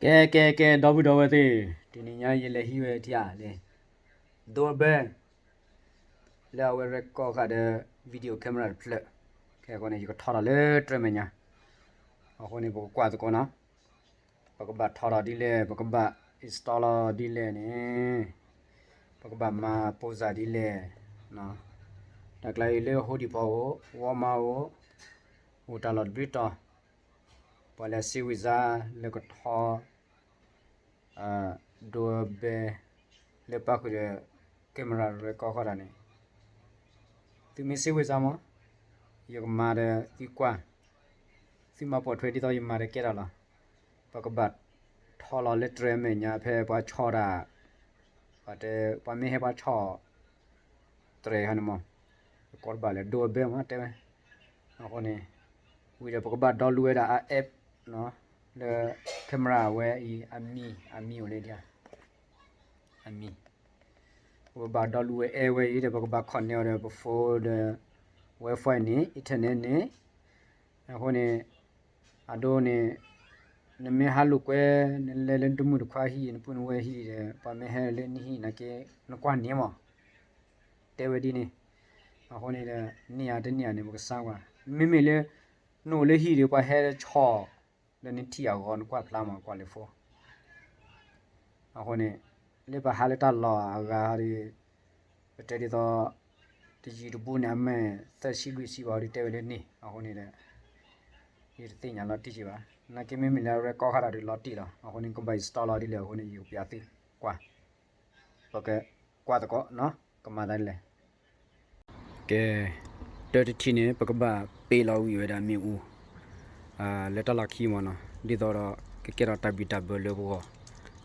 ကဲ ကဲ ကဲ ဒီပုၢ်ဒီဝဲၢ်သ့ၣ်, တနံၤညါယလဲၤဟံးဝဲထံဧါလဲၣ်, doorbell လၢအဝဲ record ဃာ်ဒီး video camera တဖျၢၣ်, ခဲအံၤန့ၣ် ယကထီထီၣ်လၢတြဲၤမဲာ်ညါ, အဃိန့ၣ် ပကကွၢ်သကိးနီၤ, ပကဘၣ်ထီထီၣ်ဒ်လဲၣ်, ပကဘၣ် install လီၤဒ်လဲၣ်န့ၣ်, ပကဘၣ်မၤပိၢ်စၢ်ဒ်လဲၣ်, တၢ်ကျါအံၤလၢ Home Depot အိၣ်, Walmart အိၣ်, အိၣ်တၢ်လီၢ်တဘျုးတီၤ, ပှၤလၢအစ့ဝံၣ်စါ လၢကထီ doorbell လၢပၣ်ဃုာ်ဒီး camera record ဃီတၢ်န့ၣ်, သုမ့ၢ်စ့ဝံၣ်စါမး, ယကမၤဒီးသုကွၢ်, သုမၤပိာ်ထွဲဒ်သိးယမၤဒီးကဲထီၣ်လီၤ, ပကဘၣ်ထီလီၤလၢတြဲၤမဲာ်ညါဖဲပှၤဆီၣ်တၢ်, ပှၤတဲ ပှၤမ့ၢ်ဟဲပှၤဆီၣ် တြဲၤဟီန့ၣ်မး, ပကိးတဘၣ်လၢ doorbell မးတဲဝဲ, အဃိန့ၣ်, ဝံၤဒီးပကဘၣ် download ဝဲဒၣ်အ app နီၤ, လၢ camera ဝဲအံၤ အမံၤ အမံၤအိၣ်လၢဒ်ဧါ, အမံၤ, ပကဘၣ် download ဝဲ app ဝဲအံၤဒီး ပကဘၣ် connect အီၤဒီးပ phone ဒီး Wi-Fi န့ၣ် internet န့ၣ်, အဃိန့ၣ်, အဒိန့ၣ်, နမ့ၢ်ဟးလိာ်ကွဲ, နလဲၤလၢနတမုၣ်တခွါဟံၣ် နပုၢ်နဝဲၢ်ဟံၣ်ဒီး ပှၤမ့ၢ်ဟဲလၢနဟံၣ်နာ်က့, နကွၢ်န့ၢ်မး, တဲဝဲဒ်န့ၣ်, အဃိန့ၣ်ဒီး န့ၢ်ဧါတန့ၢ်ဧါန့ၣ် ပကစၢ်ကွၢ်, မ့မ့ၢ်လၢ, နအိၣ်လၢဟံၣ်ဒီးပှၤဟဲဆီၣ်, လၢနထံၣ်အဂီၢ် နကွၢ်ဖျါမး ကွၢ်လၢ phone အဃိန့ၣ်, လၢပဟးလၢတၢ်လီၢ်အဂၤဟီဒီး, ပတဲဒ်သိး, တယံာ်တဘူးန့ၣ် အမ့ၢ်သၢဆံလွံၢ်ဆံဘၣ်ဟီဒီး တဲဝဲလၢန့ၣ် အဃိန့ၣ်ဒီး, ယတသ့ၣ်ညါလီၤတံၢ်က့ဘၣ်, နာ်က့မ့မ့ၢ်လၢ record ဃာ်တၢ်ဒီးလီၤတံၢ်လီၤ အဃိန့ၣ် ကဘၣ် install လီၤဒ်လဲၣ်အဃိန့ၣ် ယကပျးသုကွၢ်, ပကကွၢ်သကိးနီၤ ကမၤသးဒ်လဲၣ် ကဲ, တၢ်တထံၣ်န့ၣ် ပကဘၣ်ပ့ၤလီၤဝံၤဝဲဒၣ်မ့ၣ်အူ, လၢတၢ်လီၢ်ခံမးနီၤ ဒ်သိးဒီး ကကဲထီၣ်တၢ်ဘံၣ်တၢ်ဘၢလၢပဂီၢ်,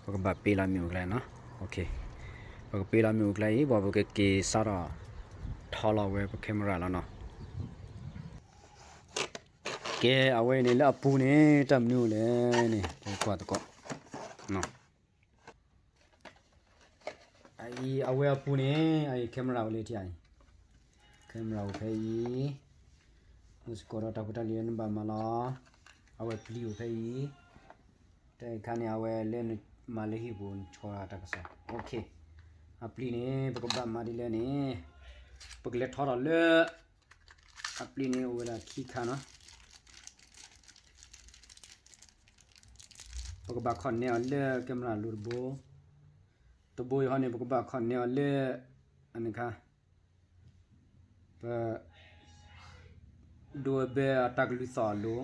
ပကဘၣ်ပ့ၤလီၤမ့ၣ်အူကျါနီၤ, ပကပ့ၤလီၤမ့ၣ်အူကျါအံၤ ဘၣ်ပကက့ၤစးထီၣ် ထီလီၤဝဲပ camera လီၤနီၤ, ကဲ အဝဲန့ၣ်လၢအပူၤန့ၣ် တၢ်မနုၤအိၣ်လဲၣ်န့ၣ် ပကွၢ်သကိး အအံၤအဝဲအပူၤန့ၣ် အအံၤ camera အိၣ်လၢထံၣ်အံၤ, camera အိၣ်ဖဲအံၤ, အိၣ်စ့ၢ်ကီးဒီးတၢ်ဖိတၢ်လံၤလၢနဘၣ်မၤလီၤ, အဝဲပျံၤအိၣ်ဖဲအံၤ, တၢ်အံၤခါန့ၣ် အဝဲလၢနမၤလၢဟံၣ်ပူၤ နဆီၣ်တၢ်ကစီၣ်, အပျံၤန့ၣ် ပကဘၣ်မၤဒ်လဲၣ်န့ၣ်, ပကလဲၤထီထီၣ်လၢ အပျံၤန့ၣ်အိၣ်ဝဲဒၣ်ခံခါနီၤ ပကဘၣ် connect အီၤလၢ camera အလိၤတဘိ, တဘိအံၤဟီန့ၣ် ပကဘၣ် connect အီၤလၢ အန့ၣ်ခါ, ပ doorbell အတၢ်ကလုၢ်သီၣ်အလိၤ,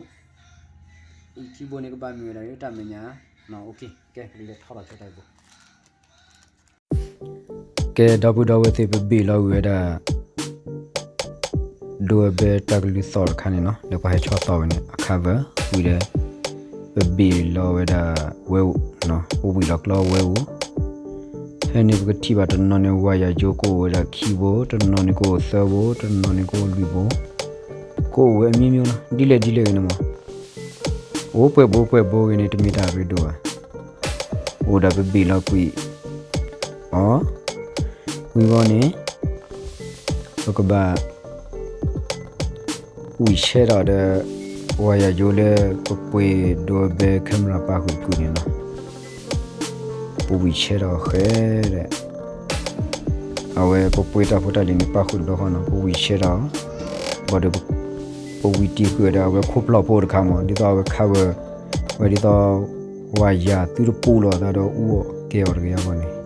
အံၤခံဘိန့ၣ်ကဘၣ်မ့ၢ်ဝဲဒၣ်လၢတၢ်မဲာ်ညါ, ကဲ ပကလဲၤထီၣ်လီၤဆိတၢ်ဘိ ကဲ ဒီပုၢ်ဒီဝဲၢ်သ့ၣ် ပဘ့ၣ်လီၤဝံၤဝဲဒၣ် doorbell တၢ်ကလုၢ်သီၣ်တခါန့ၣ်နီၤ လၢပှၤဟဲဆီၣ်သီၣ်ဝဲန့ၣ် အ cover ဝံၤဒီး ပဘ့ၣ်လီၤဝဲဒၣ် ဝဲအိၣ်, ပဝံၣ်လီၤကျီဝဲအိၣ်, ဖဲန့ၣ်ပကထံၣ်ဘၣ်တနီၤန့ၣ် wire ကၠိကအိၣ်ဝဲဒၣ်ခံဘိ, တနီၤန့ၣ်ကအိၣ်သၢဘိ, တနီၤန့ၣ်ကအိၣ်လွံၢ်ဘိ, ကအိၣ်ဝဲအမျိုးမျိုးနီၤ ဒ်လဲၣ်ဒ်လဲၣ်ဂ့ၤန့ၣ်မး အိၣ်ပှဲၤဘိပှဲၤဘိဂ့ၤန့ၣ် တမ့ၢ်တၢ်အရ့ဒိၣ်ဘၣ်, အိၣ်ဒီးပဘ့ၣ်လီၤကွံာ်အီၤ, ဝံၤဘီန့ၣ် ပကဘၣ် ဝံၣ်ဆဲးထီၣ်ဒီး wire ကၠိလၢပပှ့ၤ doorbell camera ပၣ်ဃုာ်အကုၢ်န့ၣ်လီၤ. ပဝံၣ်ဆဲးထီၣ်ဃဲဒီး အဝဲပပှ့ၤတၢ်ဖိတၢ်လံၤန့ၣ် ပၣ်ဃုာ်တဘျီဃီနီၤ ပဝံၣ်ဆဲးထီၣ်, ဘၣ်ဒီး ပဝံၣ်တံၢ်ဃုာ်ဒီးအဝဲခိၣ်ဖျီၣ်ဖိတခါမး ဒ်သိးအဝဲ cover ဝဲဒ်သိး wire သုတပူၤလီၤအသးဒီးအူအီၣ်ကဲအီၤတဂ့ၤအဂီၢ်န့ၣ်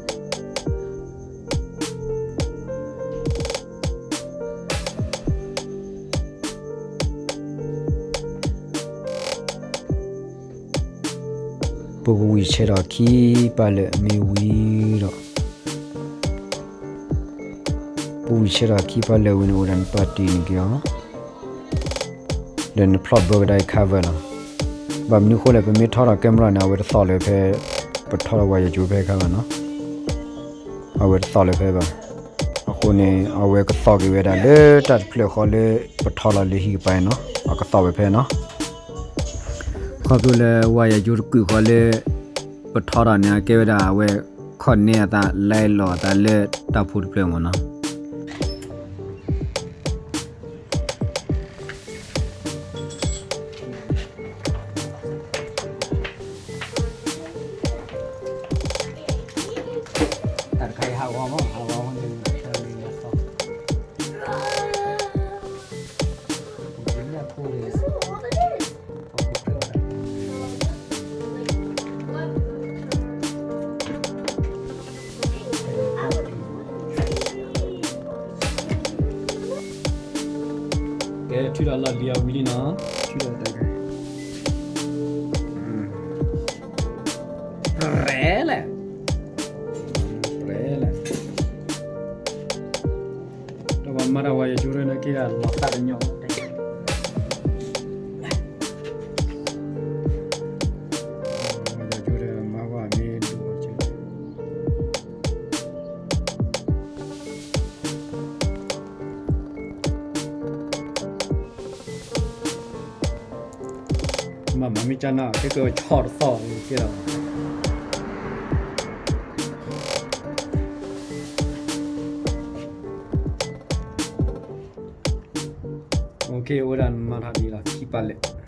ပကဝံၣ်ဆဲးထီၣ်ခံပၢ်လၢာ်မ့ၢ်ဝံၤဒီး ပဝံၣ်ဆဲးထီၣ်ခံပၢ်လၢာ်ဝံၤန့ၣ် အိၣ်ဒၣ်နပာ်တ့ၢ်န့ၢ်က့ၤအီၤ ဒီးနဖျီၣ်ဘၢကဒါအံၤ cover လီၤ. ဘၣ်မနုၤအဃိလဲၣ် ပမ့ၢ်ထီထီၣ် camera န့ၣ် အဝဲတသီၣ်လၢၤဖဲ ပထီထီၣ် wire ကၠိဖဲအခါဘၣ်နီၤ အဝဲတသီၣ်လၢၤဖဲဘၣ်. အဃိန့ၣ် အဝဲကသီၣ်က့ၤဝဲဒၣ်လၢတၢ်တဖျၢၣ်ဃီလၢ ပထီထီၣ်လၢဟံၣ်ကပၤန့ၣ်နီၤ အကသီၣ်ဝဲဖဲနီၤ ခီဖျိလၢ wire ကၠိတကုာ်ဃီလၢ ပထီထီၣ်န့ၣ် အကဲဝဲဒၣ်အဝဲ connect အသး လဲလီၤအသးလၢ တၢ်ဖိတဖျၢၣ်မ့ၢ်နီၤ. အဝဲမ့ၢ် အဝဲန့ၣ် ဆၢလံညါသီ ပကညၣ်ဖိလံ ကဲ ထုးဒီးလီၢ်လံၤအဝံၤလံနီၤ, ထုးဒီးတၢ်ကဲ ရဲလဲၣ်, ရဲလဲၣ်, ဒီးပှၤမၤတၢ်ဝဲယကၠိရဲၣ်န့ၣ် က့ၤလီၤသးတညီ ယကၠိရဲၣ်မၤဝဲမ့ၢ်ဒိၣ် မ့မ့ၢ်ကၠၢ်နၢ် ကဲကဲဆီတသီၣ်ကဲဒီး OK အိၣ်ဒၣ်မၤထီၣ်ဒ်လီၤ ခံပာ်လဲၣ် ကၠၢ် လီၤဒ်အံၤ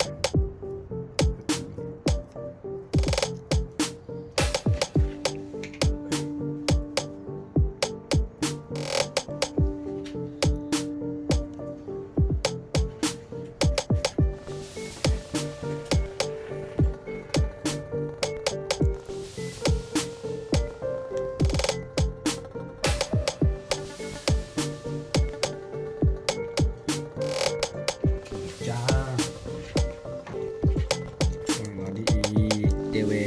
တဲဝဲ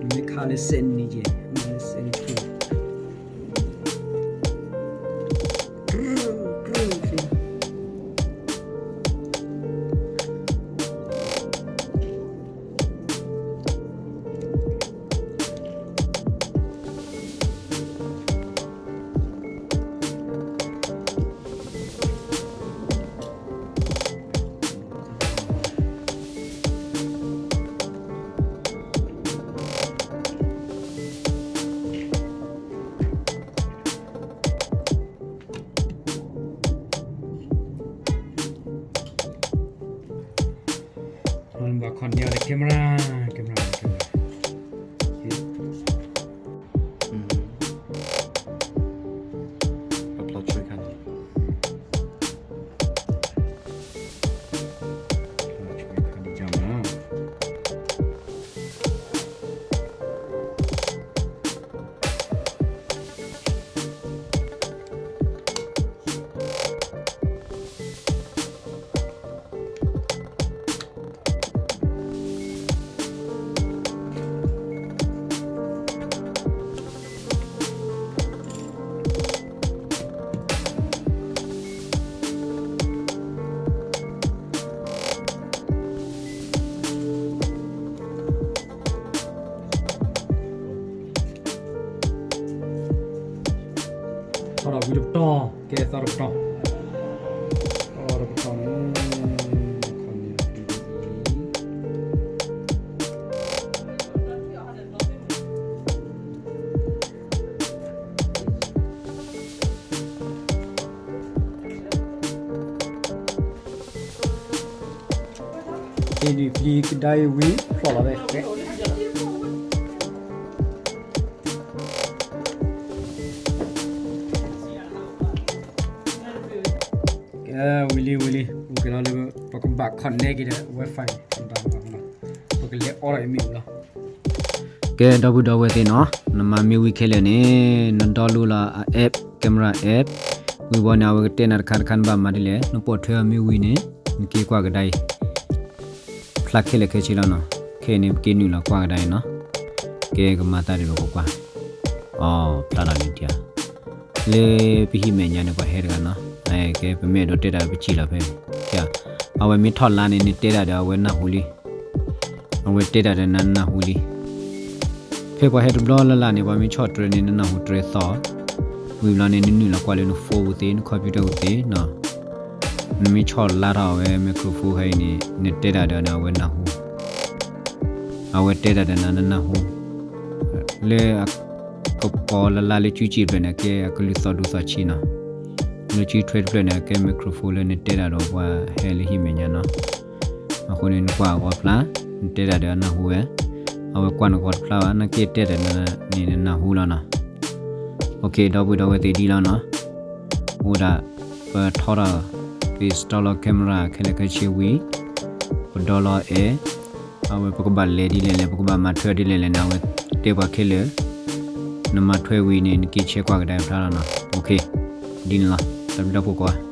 မ့ၢ်ခါလၢစဲးနံၤက့ၤ မ့ၢ်လၢစဲးနံၤ ဘၣ်ခီၣ်န့ၢ်အီၤလၢ camera, camera, camera. အဖျီဆွဲခါန့ၣ် ဖျီဆွဲခါန့ၣ် ထီၣ်ဒီးဝံၤတပတီၢ်, ကဲသီၣ်တပတီၢ်, သီၣ်တပတီၢ်န့ၣ် ခီၣ်န့ၢ်အီၤဒ်အံၤ အ့ၣ်ဒုးပျံၤကဒါအံၤဝံၤ ဖျီၣ်လီၤဝဲဃဲ, ကဲဝံၤလံဝံၤလံ, အိၣ်က့ၤလီၤလၢပကဘၣ် connect က့ၤဒီး Wi-Fi ပကလဲၤအိးထီၣ်အံၤမ့ၣ်အူလီၤ. ကဲ ဒီပုၢ်ဒီဝဲၢ်သ့ၣ်နီၤ, နမၤမ့ၢ်ဝံၤခဲလၢာ်န့ၣ် န download လီၤအ app, camera app, ဝံၤဘီန့ၣ် အဝဲကတဲနၤတခါတခါ နဘၣ်မၤဒ်လဲၣ်, နပိာ်ထွဲအီၤမ့ၢ်ဝံၤန့ၣ် နက့ၤကွၢ်ကဒါအံၤ, ဖျါခဲလၢာ်ခဲဆ့လီၤနီၤ, ခဲအံၤန့ၣ် ပက့ၤနုာ်လီၤကွၢ်ကဒါအံၤနီၤ, ကဲကမၤသးဒ်လဲၣ်ပကကွၢ်, အိ ဖျါလီၤန့ၣ်ထံဧါ, လၢပဟံၣ်မဲာ်ညါန့ၣ် ပှၤဟဲတဂၤနီၤ, ကဲပမ့ၢ်အဲၣ်ဒိးတဲတၢ်ပထံၣ်လီၤဖဲ, အဝဲမ့ၢ်ထီၣ်လါန့ၣ် နတဲတၢ်ဒီးအဝဲနၢ်ဟူလံ အဝဲတဲတၢ်ဒီးနနၢ်ဟူလံ. ဖဲပှၤဟဲတဘျီလၢ်လၢ်န့ၣ် ပှၤမ့ၢ်ဆီၣ်တြဲၤန့ၣ် နနၢ်ဟူတြဲၤသီၣ်, ဝံၤဘျီန့ၣ် နနုာ်လီၤကွၢ်လၢန phone ပူၤသ့ န computer ပူၤသ့နီၤ, နမ့ၢ်ဆီၣ်လါထီၣ်အဝဲ microphone ခဲအံၤန့ၣ် နတဲတၢ်ဒီးန့ၣ် အဝဲနၢ်ဟူ အဝဲတဲတၢ်ဒီးနၤ နနၢ်ဟူ လၢအကပီၤလၢ်လၢ်လၢ ကၠူကၠံၣ်တဖျၢၣ်န့ၣ် အကဲအကလုၢ်သီၣ်ဒူသီၣ်ဆံးနီၤ. လၢကၠူထွဲတဖျၢၣ်န့ၣ် အကဲ microphone လၢနတဲတၢ်ဒီးပှၤဟဲလၢဟံၣ်မဲာ်ညါနီၤ. အဃိန့ၣ် နကွၢ်အဂီၢ်တဖျါ, နတဲတၢ်ဒီးအနၢ်ဟူဝဲ, အဝဲကွၢ်နဂီၢ်တဖျါဘၣ်, နက့ၤတဲတၢ်န့ၣ် နနၢ်ဟူလီၤနီၤ. OK ဒီပုၢ်ဒီဝဲၢ်သ့ၣ်ဒ်လီၤနီၤ. အိၣ်ဒၣ် ပထီထီၣ် ပ install လီၤ camera ခဲလၢာ်ခဲဆ့ဝံၤ ပဒီလီၤအဲၣ်, အဝဲပကဘၣ်လဲၤဒ်လဲၣ်လဲၣ် ပကဘၣ်မၤထွဲဒ်လဲၣ်လဲၣ်န့ၣ် အဝဲတဲပှၤခဲလၢာ်, နမၤထွဲဝံၤန့ၣ် နက့ၤဆဲးကွၢ်ကဒါတဖျါလီၤနီၤ. OK ဒ်န့ၣ်လီၤ. တၢ်ဘျုးဒီပုၢ်ကိးဂၤ.